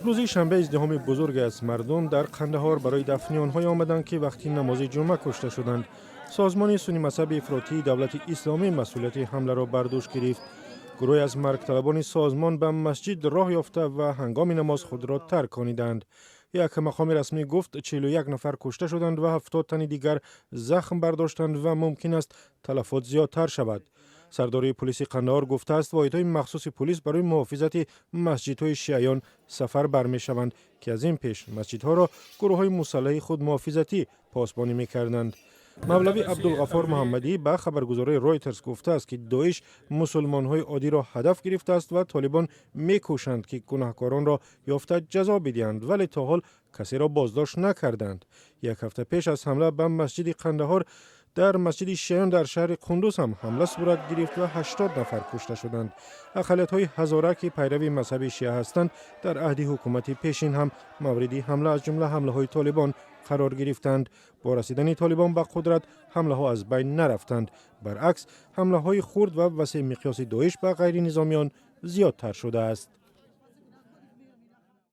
Рӯзи шанбе издиҳоми бузурге аз мардум дар Қандаҳор барои дафни онҳое омаданд, ки вақти намози ҷумъа кушта шуданд. Созмони суннӣмазҳаби ифротии Давлати Исломӣ масъулияти ҳамларо бар дӯш гирифт. Гурӯҳе аз маргталабони созмон ба масҷид роҳ ёфта ва ҳангоми намоз худро таркониданд. Як мақоми расмӣ гуфт, 41 нафар кушта шуданд ва 70 тани дигар захм бардоштанд ва мумкин аст талафот зиёдтар шавад. Сардори пулиси Қандаҳор гуфтааст, воҳидҳои махсуси пулис барои муҳофизати масҷидҳои шиаён сафарбар мешаванд, ки аз ин пеш масҷидҳоро гурӯҳҳои мусаллаҳи худмуҳофизатӣ посбонӣ мекарданд. Мавлавӣ Абдулғафор Муҳаммадӣ ба хабаргузории Ройтерс гуфтааст, ки Доиш мусулмонҳои оддиро ҳадаф гирифтааст ва толибон мекӯшанд, ки гунаҳкоронро ёфта ҷазо бидиҳанд, вале то ҳол касеро боздошт накарданд. Як ҳафта пеш аз ҳамла ба масҷиди Қандаҳор дар масҷиди шиаён дар шаҳри Қундуз ҳам ҳамла сурат гирифт ва 80 нафар кушта шуданд. Ақаллиятҳои ҳазора, ки пайрави мазҳаби шиа ҳастанд, дар аҳди ҳукумати пешин ҳам мавриди ҳамла, аз ҷумла ҳамлаҳои толибон, қарор гирифтанд. Бо расидани толибон ба қудрат ҳамлаҳо аз байн нарафтанд. Баръакс, ҳамлаҳои хурд ва васеъмиқёси Доиш ба ғайринизомиён зиёдтар шудааст.